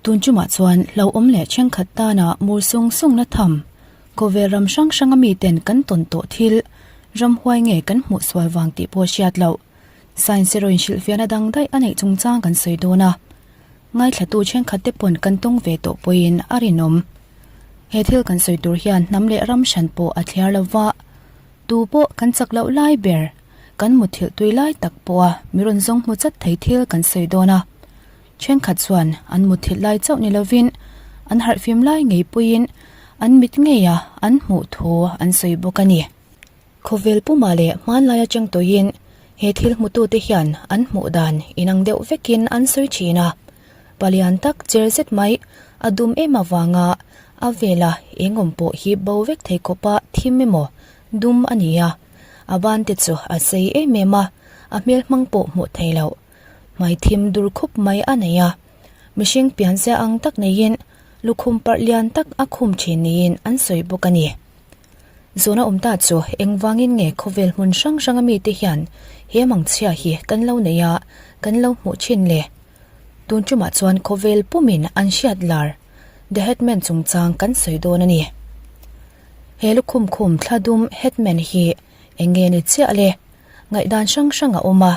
Tun chumah chuan hlauhawm leh thenkhat tana mur sung sungna tham, khawvel ram hrang hranga miten kan tawn tawh thil, ramhuai nge kan hmuh sual vang tih pawh hriat loh. Science erawhin hrilhfiahna dang daih a neih chungchang kan sawi dawn a. Ngaithlatu thenkhat te pawn kan tawng ve tawh pawhin a rinawm. He thil kan sawi tur hian hnam leh ram hran pawh a thliar lo va, tu pawh kan chak loh lai ber, kan muthilh tui lai tak pawha mi rawn zawng hmu chat thei thil kan sawi dawn a. Thenkhat chuan an muthilh lai chauh ni lovin an harhfim lai ngei puiin an mit ngeia an hmuh thu an sawi bawk a ni. Khawvel puma leh hmanlai atang tawhin he thil hmutute hian an hmuh dan inang deuh vekin an sawi thin a. Palian tak cher zet mai a dum em avanga a vela engawm pawh hi bo vek thei khawpa thim emaw dum a ni a. A ban te chu a sei em em a, a hmel hmang pawh hmuh thei loh. Hmai thim dur khup mai a nei a. Mihring pianzia ang tak neiin lukhum parh lian tak a khum thin niin an sawi bawk a ni. Zawhna awm ta chu engvangin nge khawvel hmun hrang hranga mite hian he mangchhia hi kan lo nei a, kan lo hmuh thin le? Tun tumah chuan khawvel pumin an hriat lar The Headman chungchang kan sawi dawn a ni. He lukhum khum thla dum Headman hi eng nge ni chiah le? Ngaihdan hrang hrang a awm a.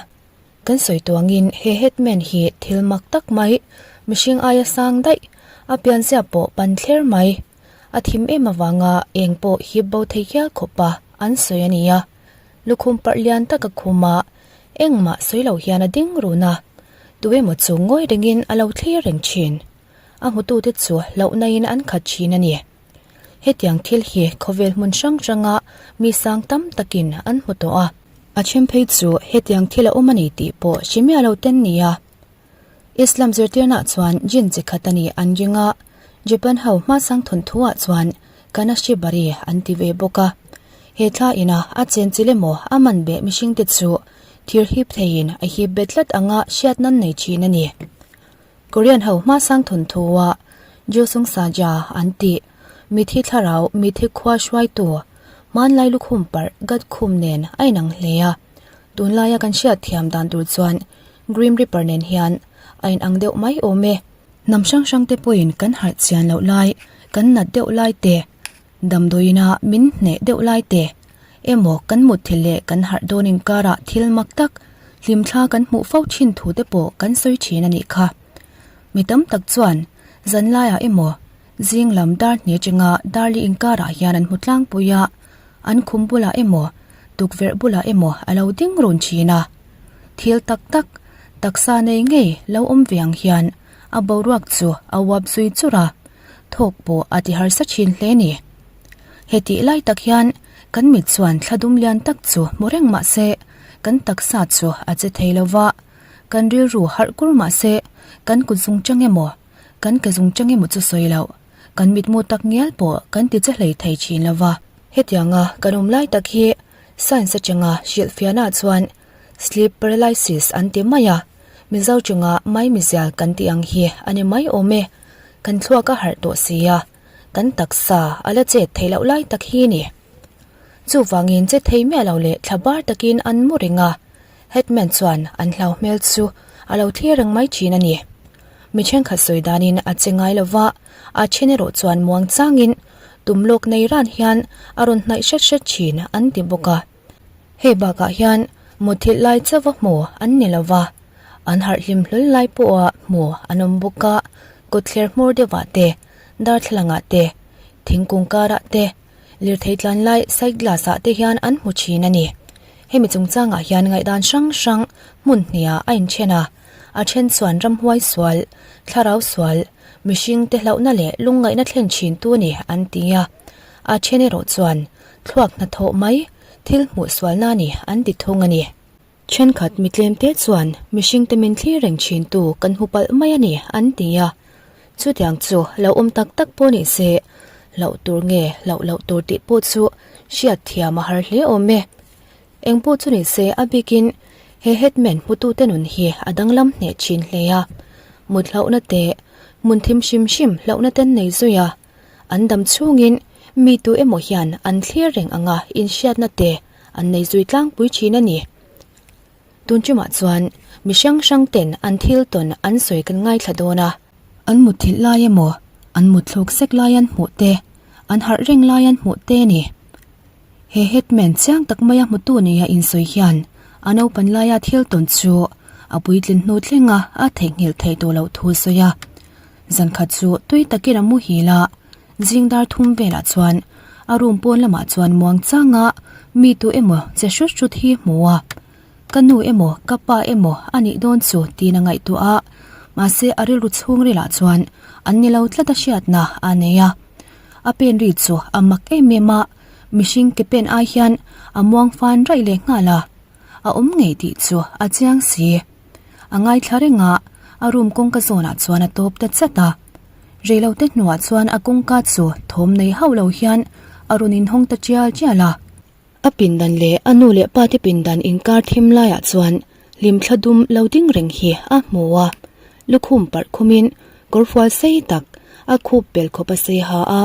Kan sawi tuangin he headman hi thil mak tak mai, mihring aia sang daih, a pianzia pawh pan thler mai. A thim em avanga eng pawh hip bo thei hial khawpa an sawi a ni a. Lukhum parh lian tak a khum a, engmah sawi lo hian a ding run a. Tu emaw chu ngawi rengin a lo thlir reng thin. A hmutute chu hlauhnain an khat thin a ni. Hetiang thil hi khawvel hmun hrang hranga mi sang tam takin an hmu tawh a. A then phei chu hetiang thil a awm a ni tih pawh hre miah lo ten nia. Islam zirtirnaah chuan jinn chi khat a nih an ring a, Japan ho hmasang thawnthuah chuan Kanashibari an ti ve bawk a. He thla ina a chenchil emaw a man beh mihringte chu thir hip theiin a hip bet tlat anga hriat nan nei thin a ni. Korean ho hmasang thawnthuah Joseon Saja an tih mithi thlarau mithi khua hruaitu hmanlai lukhum parh gat khum nen a inang hle a. Tunlaia kan hriat thiam dan tur chuan Grim Reaper nen hian a inang deuh mai awm e. Hnam hrang hrang te pawhin kan harh chian loh lai, kan nat deuh lai te, damdawiina min hneh deuh lai te, emaw kan mutthilh leh kan harh dawn inkarah thil mak tak, hlimthla kan hmuh fo thin thu te pawh kan sawi thin a nih kha. Mi tam tak chuan zanlaiah emaw zing lam dar hne chenga darli inkarah hian an hmu tlangpui a, an khum bulah emaw tukverh bulah emaw a lo ding run thin a. Thil tak tak, taksa nei ngei lo awm ve ang hian a boruak chu a uap zui chur a, thawk pawh a ti harsa thin hle ni. Hetih lai tak hian kan mit chuan thla dum lian tak chu hmu reng mah se kan taksa chu a che thei lo va, kan rilru harh kur mah se kan kut zung chang emaw, kan ke zung chang emaw chu sawi loh, kan mitmu tak ngial pawh kan ti che hlei thei thin lo va. Hetianga kan awm lai tak hi science atanga hrilhfiahna chuan sleep paralysis an ti mai a, Mizo chunga maimizial kan tih ang hi a ni mai awm e, kan thluak a harh tawh si a, kan taksa a la chet theih loh lai tak hi ni. Chuvangin che thei miah lo leh thla bar takin an mu reng a, Headman chuan an hlau hmel chu a lo thlir reng mai thin a ni. Mi thenkhat sawi danin a che ngai lo va, a then erawh chuan muang changin tum lawk nei ran hian a rawn hnaih hret hret thin an ti bawk a. Hei bakah hian muthilh lai chauha hmu an ni lo va, an harh hlim hlawl lai pawha hmu an awm bawk a, kawtthler hmawr deuhah te, darthlalangah te, thingkung karah te, lirthei tlan lai side glass ah te hian an hmu thin a ni. Hemi chungchangah hian ngaihdan hrang hrang hmun hniah a inthen a, a then chuan ramhuai sual, thlarau sual, mihring te hlauhna leh lungngaihna thlen thin tu ni an ti a, a then erawh chuan thluak hnathawh mai thil hmuh sualna ni an ti thung a ni. Thenkhat mi tlemte chuan mihringte min thlir reng thintu kan hmu palh mai a ni an ti a, chutiang chu lo awm tak tak pawh ni se, hlauh tur nge hlauh loh tur tih pawh chu hriat thiam a har hle awm e. Eng pawh chu ni se a bikin he headman hmutute nun hi a danglam hneh thin hle a, mut hlauhna te, hmun thim hrim hrim hlauhna ten nei zui a, an dam chhungin mi tu emaw hian an thlir reng anga inhriatna te an nei zui tlangpui thin a ni. Tun tumah chuan mi hrang hrang ten an thil tawn an sawi kan ngaithla dawn a. An mutthilh lai emaw, an mutthluk sek lai an hmuh te, an harh reng lai an hmuh te a ni. He headman chiang tak maia hmutu nia insawi hian a naupan laia thil tawn chu a puitlin hnu thlenga a theihnghilh theih tawh loh thu a sawi a. Zankhat chu tui takin a muhil a, zing dar thum velah chuan a room pawn lamah chuan muang changa mi tu emaw che hrut hrut hi hmu a. Ka nu emaw ka pa emaw a nih dawn chu tiin a ngaihtuah a, mahse a rilru chhungrilah chuan an ni lo tlat a hriatna a nei a. A pen ri chu a mak em em a, mihring ke pen ai hian a muang fan raih leh nghal a, a awm ngei tih chu a chiang si. A ngaithla reng a, a room kawngka zawnah chuan a tawp ta chat a. Reilote hnuah chuan a kawngka chu thawm nei hauh lo hian a rawn inhawng ta tial tial a. A pindan leh a nu leh pa te pindan inkar thim laiah chuan hlimthla dum lo ding reng hi a hmu a, lukhum parh khumin kawrfual sei tak a khup pel khawp a sei ha a,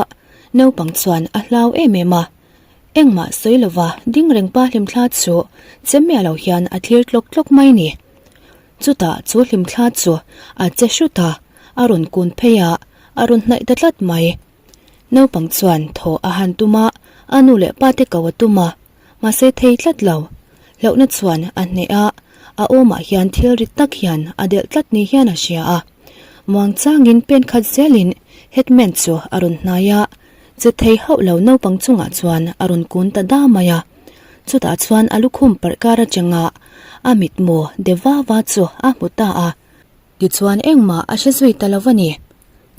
naupang chuan a hlau em em a. Engmah sawi lova ding reng pa hlimthla chu che miah lo hian a thlir tlawk tlawk mai ni. Chutah chu hlimthla chu a che hrut a, a rawn kun phei a, a rawn hnaih ta tlat mai. Naupang chuan thaw a han tum a, a nu leh pa te ko a tum a, mahse thei tlat lo. Hlauhna chuan a hneh a, a awmah hian thil rit tak hian a delh tlat ni hian a hria a. Muang changin pen khat zelin headman chu a rawn hnai a, che thei hauh lo naupang chungah chuan a rawn kun ta da mai a. Chutah chuan a lukhum parh kar atanga a mitmu de va va chu a hmu ta a. Tichuan engmah a hre zui ta lo a ni.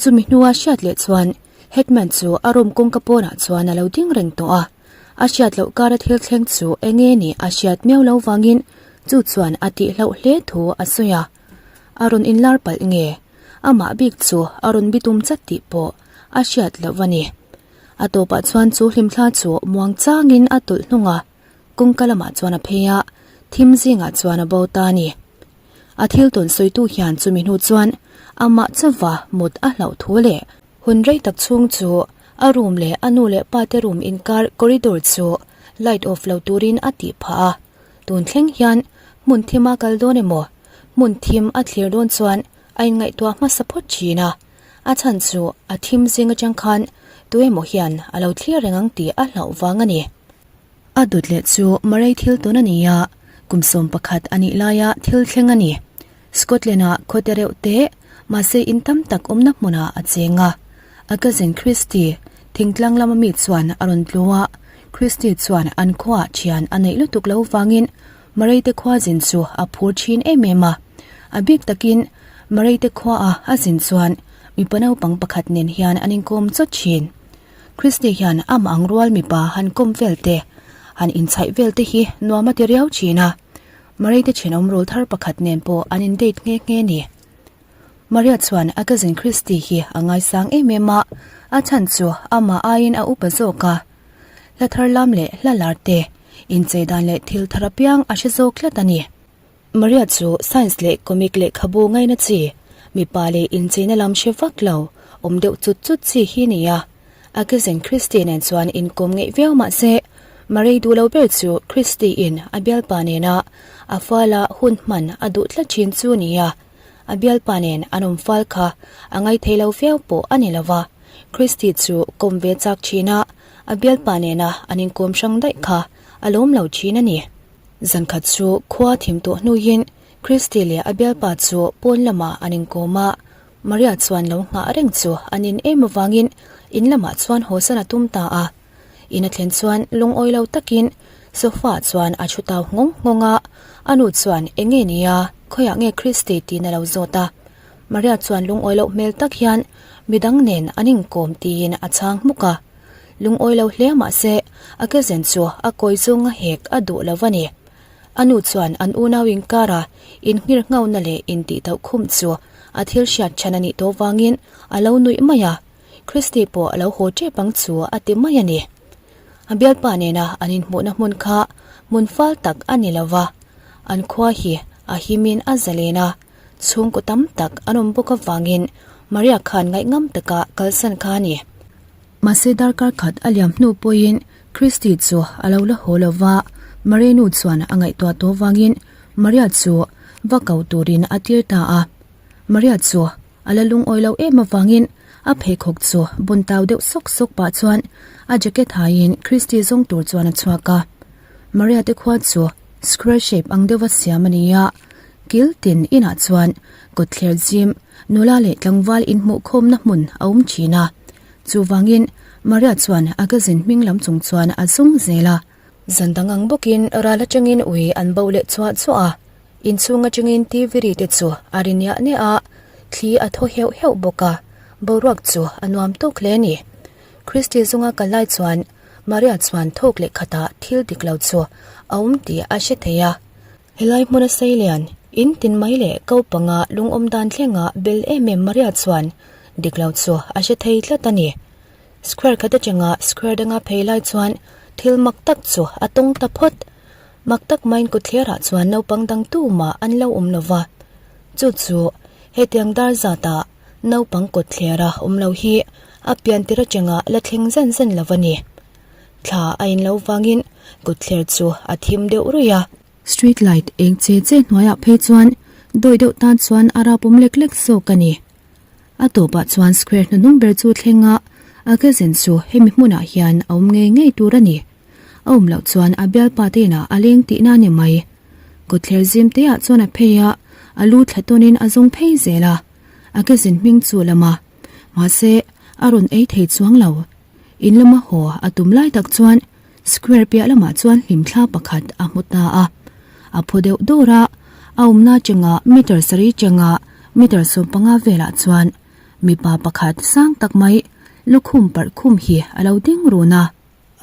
Chumi hnua hriat leh chuan Headman chu a room kawngka pawnah chuan a lo ding reng tawh a. A hriat loh kara thil thleng chu eng nge nih a hriat miau lo vangin chu chuan a tihloh hle thu a sawi a. A rawn inlar palh nge? Amah bik chu a rawn bitum chat tih pawh a hriat loh a ni. A tawpah chuan chu hlimthla chu muang changin a tawlh hnung a, kawngka lamah chuan a phei a, thim zingah chuan a bo ta a ni. A thil tawn sawitu hian chumi hnu chuan amah chauva mut a hlauh thu leh hun rei tak chhung chu a room leh a nu leh pa te room inkar corridor chu light off lo turin a tih phah a. Tun thleng hian hmun thim a kal dawn emaw hmun thim a thlir dawn chuan a inngaihtuah hmasa phawt thin a, a chhan chu a thim zing atang khan tu emaw hian a lo thlir reng ang tih a hlauh vang a ni. A dawt leh chu Murray thil tawn a ni a, kum 11 a nih laia thil thleng a ni. Scotland-a khawte reuh te, mahse in tam tak awmna hmunah a cheng a. A cousin Christy, thingtlang lama mi chuan a rawn tlu a, Christy chuan an khuaah thian a neih lutuk lo vangin Murray te khua zin chu a phur thin em em a. A bik takin Murray te khuaah a zin chuan mipa naupang pakhat nen hian an inkawm chawt thin. Christy hian amah ang rual mipa han kawm vel te, han inchhaih vel te hi nuam a ti riau thin a. Marie te thenawm rul thar pakhat nen pawh an in date nghe nghe ni. Maria chuan a cousin Christy hi a ngaisang em em a, a chhan chu amah aiin a upa zawk a. Hla thar lam leh hla lar te, inchei dan leh thil thar apiang a hre zawk tlat a ni. Maria chu science leh comic lehkhabu ngaina chi, mipa leh incheina lam hre vak lo, awm deuh chut chut chi hi ni a. A cousin Christy nen chuan inkawm ngeih viau mah se, Maria duh lo ber chu Christy in a bialpa nena a fala hun hman a duh tlat thin chu ni a. A bialpa nen an awm fal kha a ngaithei lo viau pawh a ni lo va, Christy chu kawm ve chak thin a, a bialpa nena an inkawm hrang daih kha a lawm lo thin a ni. Zankhat chu khua thim tawh hnuin Christy leh a bialpa chu pawn lamah an inkawm a, Maria chuan lo nghah reng chu an in em avangin in lamah chuan hawsan a tum ta a. In a thlen chuan lungawi lo takin sofa ah chuan a thu tau nghawng nghawng a, a nu chuan eng nge nia khawiah nge Christy tiin a lo zawt a. Maria chuan lungawi loh hmel tak hian midang nen an inkawm tiin a chhang hmuk a. Lungawi lo hle mahse a cousin chu a kawi zawnga hek a duh lo a ni. A nu chuan an unau inkara inhngir nghauna leh intihtoh khum chu a thil hriat chhan a nih tawh vangin a lo nuih mai a, Christy pawh a lo haw tep ang chu a ti mai a ni. A bialpa nena an inhmuhna hmun kha hmun fal tak a ni lo va, an khua hi a himin a zalen a, chhungkaw tam tak an awm bawk avangin Maria khan ngaihngam taka kalsan kha a ni. Mahse darkar khat a liam hnu pawhin Christy chu a lo la haw lo va, Maria nu chuan a ngaihtuah tawh vangin Maria chu va ko turin a tir ta a. Maria chu A la lungawi lo em avangin a pheikhawk chu bun tau deuh sawk sawk pah chuan a jacket haiin Christy zawng tur chuan a chhuak a. Maria te khua chu square shape ang deuha siam a ni a, kil tin inah chuan kawtthler zim nula leh tlangval inhmuhkhawmna hmun a awm thin a. Chuvangin Maria chuan a cousin hming lam chung chuan a zawng zel a. Zan dang ang bawkin ral atangin ui an bo leh chuah chuah a, inchhung atangin TV ri te chu a ri niah niah a, thli a thaw heuh heuh bawk a, boruak chu a nuam tawk hle a ni. Christy zunga kal lai chuan Maria chuan thawk leh khatah thil dik lo chu a awm tih a hre thei a. Helai hmuna seilian, in tin mai leh ko panga lungawm dan thlenga bel em em Maria chuan dik lo chu a hre thei tlat a ni. Square khat atanga square danga phei lai chuan thil mak tak chu a tawng ta phawt. Mak tak maiin kawtthlerah chuan naupang dang tumah an lo awm lo va. Chu chu hetiang dar zatah naupang kawtthlera awm lo hi a pian tir atanga la thleng zen zen lo a ni. Thla a in lo vangin kawtthler chu a thim deuh ruih a. Street light eng che che hnuaiah phei chuan dawih deuh tan chuan a rapawm lek lek zawk a ni. A tawpah chuan square hnuhnung ber chu thleng a, a cousin chu hemi hmunah hian a awm ngei ngei tur a ni. A awm loh chuan a bialpa te inah a leng tihna a ni mai. Kawtthler zim te ah chuan a phei a, a lu thla tawnin a zawng phei zel a, a cousin hming chu a lam a. Mahse, a rawn ei thei chuang lo. In lama haw a tum lai tak chuan Square piah lamah chuan hlimthla pakhat a hmu ta a. A phu deuh dawr a, a awmna chengah meter sarih chengah meter 15 velah chuan mipa pakhat sang tak mai lukhum parh khum hi a lo ding run a.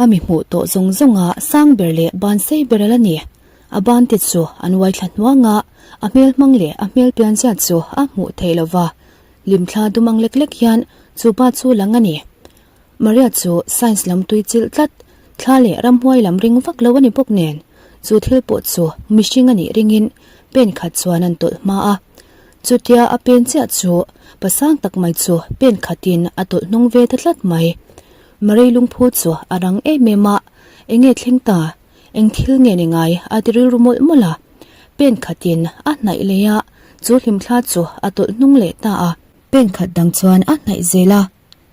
A mi hmuh tawh zawng zawnga sang ber leh ban sei ber a la ni. A ban te chu an uai thla hnuang a, a hmel hmang leh a hmel pianzia chu a hmuh theih lo va. Hlimthla dum ang lek lek hian chu pa chu lang a ni. Maria chu science lam tui chilh tlat, thla leh ramhuai lam ring vak lo a ni bawk nen, chu thil pawh chu mihring a nih ringin pen khat chuan an tawlh hma a. Chutia a pen chiah chu pa sang tak mai chu pen khatin a tawlh hnung ve ta tlat mai. Maria lungphu chu a rang em em a, Enge thleng ta? Eng thil nge ni ngai? a ti rilru mawlh mawlh a. Pen khatin a hnaih leh a, chu hlimthla chu a tawlh hnung leh ta a. Pen khat dang chuan a hnaih zel a.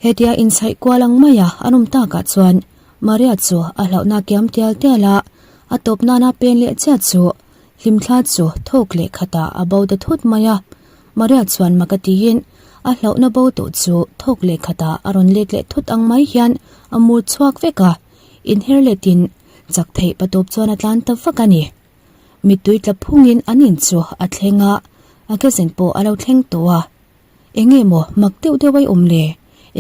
Hetia inchhaih kual ang maia an awm takah chuan Maria chu a hlauhna kiam tial tial a, a tawp nana pen leh chiah chu hlimthla chu thawk leh khatah a bo ta thut mai a. Maria chuan mak a tiin a hlauhna bo tawh chu thawk leh khatah a rawn let leh thut ang mai hian a mur chhuak vek a, inher letin chak theih patawp chuan a tlan ta vak a ni. Mittui tla phungin an in chu a thleng a, a cousin pawh a lo thleng tawh a. Enge maw mak deuh deuh ai awm le?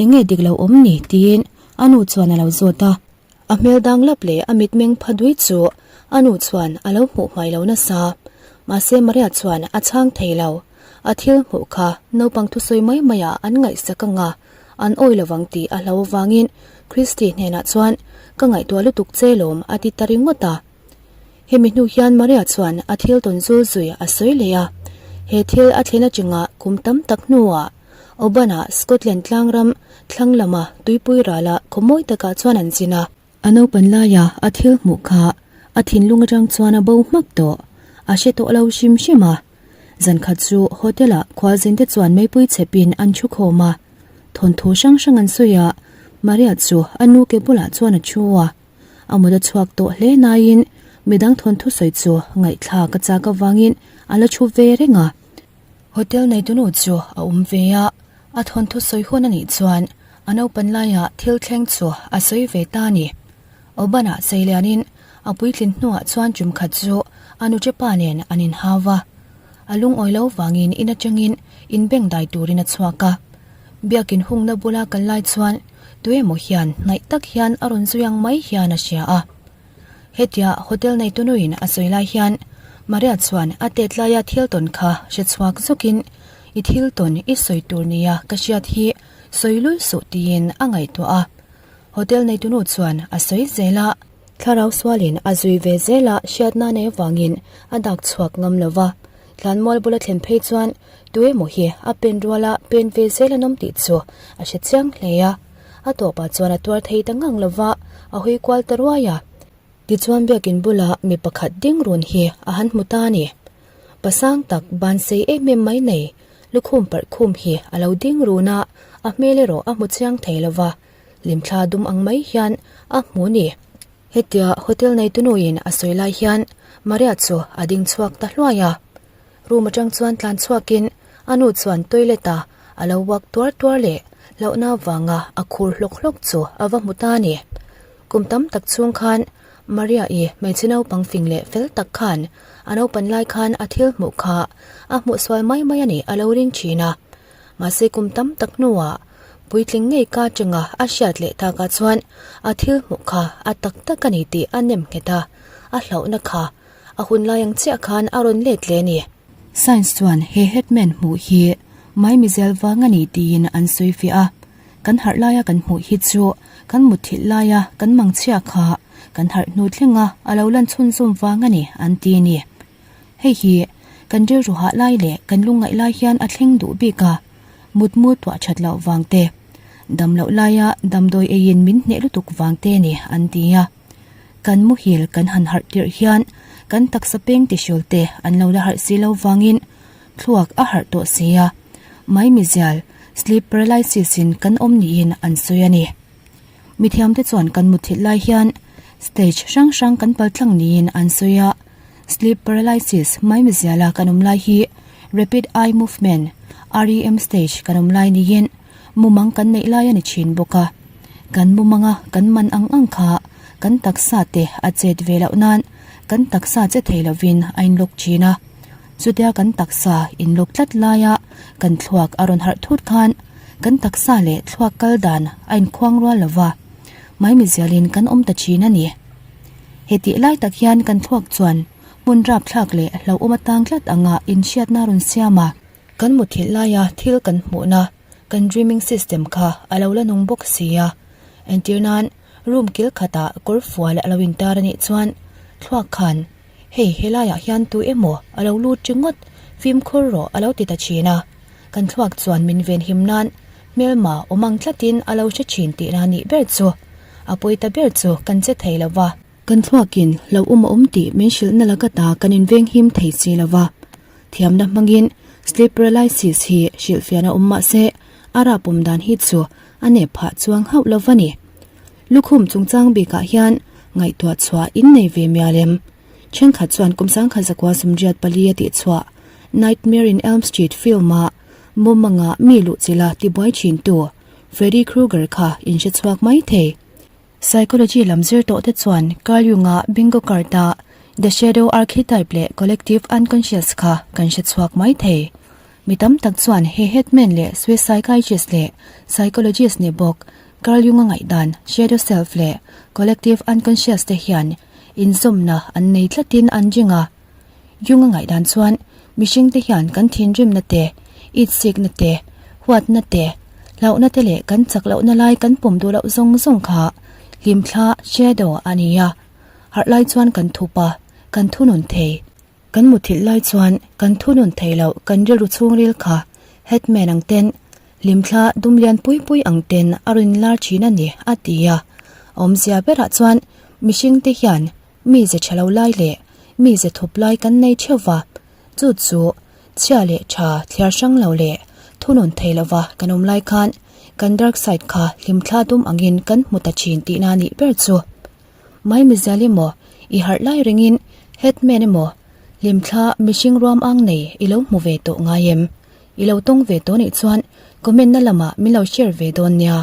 Enge dik lo awm ni? tiin a nu chuan a lo zawt a. A hmel dang lap leh a mitmeng pha dui chu a nu chuan a lo hmuh hmai lo nasa. Mahse Maria chuan a chhang thei lo. A thil hmuh kha naupang thusawi mai maiah an ngaihsak anga an awi lovang tih a hlo avangin Christy hnenah chuan ka ngaihtuah lutuk che lawm a ti ta ringawt a. Hemi hnu hian Maria chuan a thil tawn zul zui a sawi leh a. He thil a thlen atanga kum tam tak hnuah Oban-ah Scotland tlangram thlang lama tuipui rala khaw mawi takah chuan an zin a. A naupan laia a thil hmuh kha a thinlung atang chuan a bo hmak tawh. A hre tawh lo hrim hrim a. Zan khat chu hotel-ah khualzinte chuan meipui chhepin an thu khawm a. Thawnthu hrang hrang an sawi a, Maria chu a nu ke bulah chuan a thu a. A mut a chhuak tawh hle naiin midang thawnthu sawi chu ngaihthlak a chak avangin a la thu ve reng a. Hotel neitunu chu a awm ve a, a thawnthu sawi hun a nih chuan a naupan laiah thil thleng chu a sawi ve ta a ni. Obanah sei lianin a puitlin hnuah chuan tum khat chu a nuṭepa nen an inhau a. A lungawi lo vangin in atangin inbengdai turin a chhuak a. Biakin hungna bula kal lai chuan tuemaw hian hnaih tak hian a rawn zui ang mai hian a hria a. Hetia hotel neitunuin a sawi lai hian Maria chuan a tet laia thil tawn kha hre chhuak zawkin i thil tawn i sawi tur nia ka hriat hi sawi lul suh tiin a ngaihtuah a. Hotel neitunu chuan a sawi zel a. Thlarau sualin a zui ve zel a hriatna nei avangin a dak chhuak ngam lo va. Tlanmual bula thlen phei chuan tuemaw hi a pen ruala pen ve zel an awm tih chu a hre chiang hle a. A tawpah chuan a tuar thei ta ngang lo va, a hawi kual ta ruai a. Tichuan biakin bula mi pakhat ding run hi a han hmu ta a ni. Pasang tak ban sei em em mai nei. Lukhum parh khum hi a lo ding run a, a hmel erawh a hmu chiang thei lo va, hlimthla dum ang mai hian a hmu ni. Hetia hotel neitunuin a sawi lai hian Maria chu a ding chhuak ta hluai a. Room atang chuan tlan chhuakin a nu chuan toilet a a lo walk tuar tuar leh hlauhna avanga a khur hlawk hlawk chu a va hmu ta a ni. Kum tam tak chhung khan Maria-i hmeichhe naupang fing leh fel tak khan a naupan lai khan a thil hmuh kha a hmuh sual mai mai a nih a lo ring thin a. Mahse kum tam tak hnuah puitling ngei ka atanga a hriat leh takah chuan a thil hmuh kha a tak tak a ni tih a nem nghet a, a hlauhna kha A hun lai ang chiah khan a rawn let leh a ni. Science chuan he headman hmuh hi maimizel vang a ni tiin an sawi fiah a. Kan harh laia kan hmuh hi chu kan mutthilh laia kan mangchhia kha kan harh hnu thlenga a lo lan chhunzawm vang a ni an ti a ni. Hei hi kan rilru hah lai leh kan lungngaih lai hian a thleng duh bik a, mutmu tuah that loh vang te, dam loh laia damdawi eiin min hneh lutuk vang te a ni an ti a. Kan muhil kan han harh tirh hian kan taksa peng tihrawl te an lo la harh si lo vangin thluak a harh tawh si a, maimizial, sleep paralysis, in kan awm niin an sawi a ni. Mithiamte chuan kan muthilh lai hian stage hrang hrang kan paltlang niin an sawi a, sleep paralysis, maimiziala kan awm lai hi rapid eye movement, REM stage, kan awm lai niin mumang kan neih lai a ni thin bawk a. Kan mumanga kan man ang ang kha kan taksa te a chet ve loh nan kan taksa che thei lovin a inlawk thin a. Chutia kan taksa inlawk tlat laia kan thluak a rawn harh thut khan kan taksa leh thluak kal dan a inkhuang rual lo va, maimizialin kan awm ta thin a ni. Hetih lai tak hian kan thluak chuan hmun rapthlak leh hlauhawm atang tlat anga inhriatna a rawn siam a. Kan muthilh laia thil kan hmuhna kan dreaming system kha a lo la nung bawk si a. Entir nan, room kil khatah kawr fual a lo intar a nih chuan thluak khan, Hei, helaiah hian tu emaw a lo lut ringawt, fimkhur rawh a lo ti ta thin a. Kan thluak chuan min venhim nan hmelma awm ang tlatin a lo hre thin tihna nih ber chu. A pawi ta ber chu kan che thei lo va. Kan thluakin hlauhawm a awm tih min hrilhna laka ta kan invenghim thei si lo va. Thiamna hmangin sleep paralysis hi hrilhfiahna awm mah se a rapawm dan hi chu a nep phah chuang hauh lo va ni. Lukhum chungchang bikah hian ngaihtuah chhuah in nei ve mial em? Thenkhat chuan kum 1904 pali a tihchhuah Nightmare in Elm Street film-a mumanga mi luhchilha tibuai thintu Freddy Krueger kha in hrechhuak mai thei. Psychology lam zir tawh te chuan Carl Jung-a Bingo Card-a The Shadow Archetype leh Collective Unconscious kha kan hre chhuak mai thei. Mi tam tak chuan he headman leh Swiss psychiatrist leh psychologist ni bawk Carl Jung-a ngaihdan Shadow Self leh Collective Unconscious te hian inzawmna an nei tlatin an ring a. Jung-a ngaihdan chuan mihringte hian kan thinrimna te, itsikna te, huatna te, hlauhna te leh kan chak lohna lai kan pawm duh loh zawng zawng kha hlimthla, shadow, a ni a. Harh lai chuan kan thup a, kan thunun thei. Kan muthilh lai chuan kan thunun thei loh kan rilru chhungril kha headman ang ten, hlimthla dum lian pui pui ang ten a rawn lar thin a ni, a ti a. Awmzia berah chuan mihringte hian Mi ze tha lo lai leh mi ze thup lai kan nei theuh va, chu chu chhia leh tha thliar hrang lo leh thunun thei lova kan awm lai khan kan dark side kha hlimthla dum angin kan hmu ta thin tihna nih ber chu. Maimizial emaw i harh lai rengin headman emaw hlimthla mihring ruam ang nei i lo hmu ve tawh ngai em? I lo tawng ve tawh nih chuan comment na lamah min lo share ve dawn nia.